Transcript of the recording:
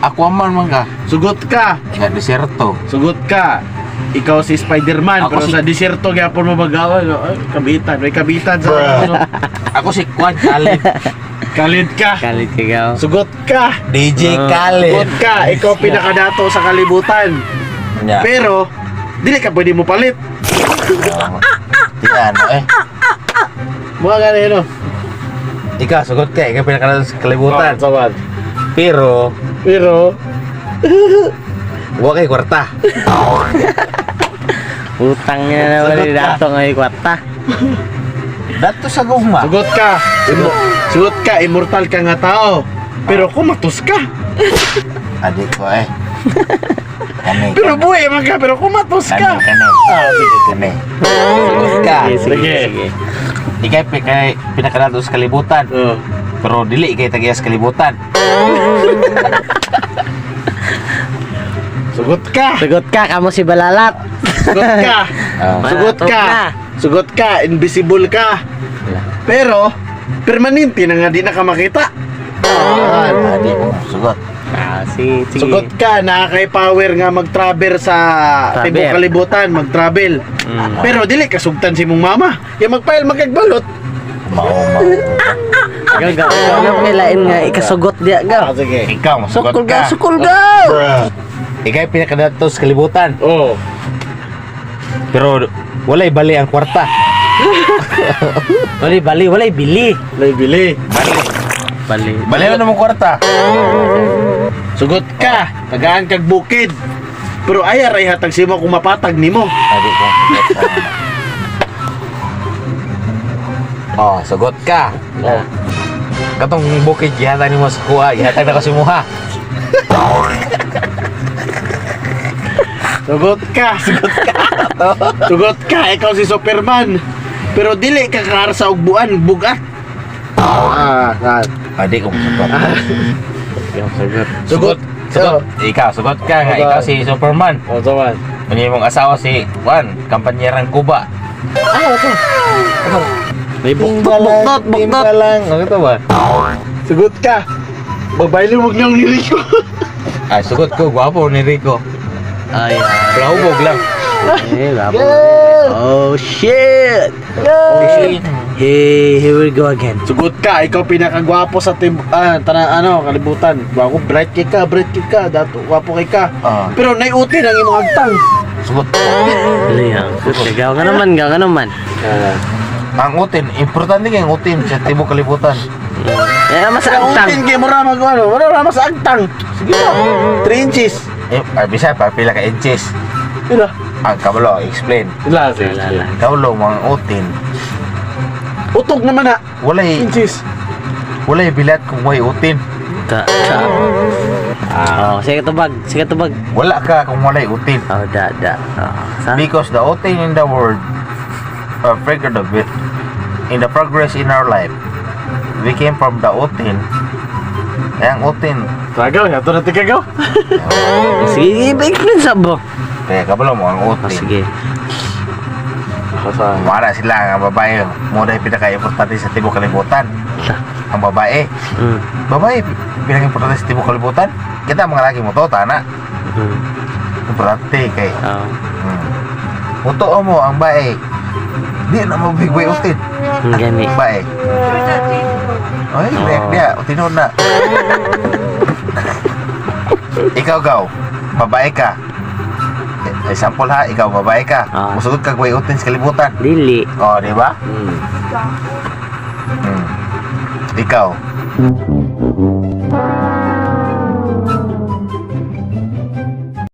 Aquaman man ka. Sugot ka. Nga diserto. Sugot ka. Ikaw si Spider-Man, Ako pero sa disyerto gyapon mo magawa, no? Ay, kabitan, may kabitan sa ano. Ako si Kwan Khalid. Kalid ka. Kalit ka gaw. Sugot ka. DJ Ah. Khaled. Sugot ka. Ikaw pinakadato sa kalibutan. Nya. Pero dili ka pwede mo palit. Di ano eh. Mga gani no. Ikaw sugot ka, ikaw pinakadato sa kalibutan. Oh, sawan. Pero Pero wa kay kwarta. Utang niya na naman Sagot ni ka. Dato ngayon kwarta. Dato sa gugma. Sugot ka. Sugot ka, immortal ka nga tao. Pero kumatos ka. Adi ko eh. Kani. Pero buhay man ka, pero kumatos Kani, ka. kani. Ah, sige. Kani. Sugot ka. Sige, sige, Sige. sige. Ikaw pinakadato sa kalibutan. Oh. Pero dili kay tagiya sa kalibutan. Sugot ka. Sugot ka, kamo si Balalat. Sugot ka. Ah. Sugot ka. Na. Sugot ka, invisible ka. Pero permanente na nga di na ka makita. Ah, di mo sugot. Ah, sige, sige. Sugot ka, naa kay power nga mag-travel sa Travel. tibuok kalibutan, mag-travel. Pero dili kasugtan si mong mama. Ya magpail magkagbalot. Mao mao. Gaw, gaw. Ikaw na kailain nga, ikasugot diya, gaw. Ah, sige. Ikaw masugot Sukol ka. gaw, sukol gaw! Ikaw pinakadato sa kalibutan. Oh. Pero walay bali ang kwarta. Walay bali, walay bili. Lay bili. Bali. Bali. Bali na mo kwarta. Sugot ka, tagaan kag bukid. Pero ay aray hatag simo kung mapatag nimo. Adi ko sugot. Oh, sugot ka. Oh. Katong bukid gihatag nimo sa kuha, gihatag na ko si Muha. Sugot ka. Sugot ka. Sugot ka, ikaw si Superman. Pero dili ka kaarsa og buan, bugat. Ah, ah. Adi ko sugot. Gaw, sagot. Sugot. Sugot. Ikaw, sugot ka nga ikaw si Superman. Oh, sawan. Unya imong asawa si Juan, kampanyerang Cuba. Ah, okay. May buktot, buktot, buktot. lang. Ano to ba? Sugot ka. Babaile mo niyang ni Rico. Ay, sugot ko, gwapo ni Rico. Ay, ah. Pero hubog lang. Eh, gwapo. Oh, shit! Oh, shit. Hey, here we go again. Sugot ka, ikaw pinakagwapo sa tim ah, tana, ano, kalibutan. Gwapo, bright kay ka, dato, gwapo kay ka. Ah. Pero naiuti ang imong agtang. Sugot. Dali, ah. Gaw nga naman, gaw nga naman. Ang utin, importante kay ang utin sa tibok kalibutan. Eh, mas Ang agtang. utin kay mura mag ano, mura mas agtang. Sige na. 3 inches. Eh, ay, bisa pa pila ka inches. Ila. Ang kabalo, explain. Ila, sige. Wala lang. Kabalo mga utin. Utog naman na. Walay Inches. walay bilat kung way utin. Ta, ta. Oh, sige tubag, sige tubag. Wala ka kung walay utin. Oh, da, da. Oh, sa? Because the utin in the world figured of it in the progress in our life. We came from the utin. Kaya ang utin, Tagaw, yato na tikagaw. Sige, i-explain sa bo. kaya kabalo mo ang Oh, utin. sige. Wala sila ang babae. Muna yung pinaka-importante sa tibok kalibutan. Ang babae. Babae, pinaka-importante sa tibok kalibutan. Kita mga lagi mo to, tana. Importante kay. Oh. Muto mo ang bae. Di na mo bigway utin. Ang gani. Bae. Ay, Oo. oh. Dia, utinon na. Ikaw, gaw. Babae ka. Eh, example ha, ikaw babae ka. Ah. Musugot ka gway utin sa kalibutan. Dili. Oh, di ba? Ikaw.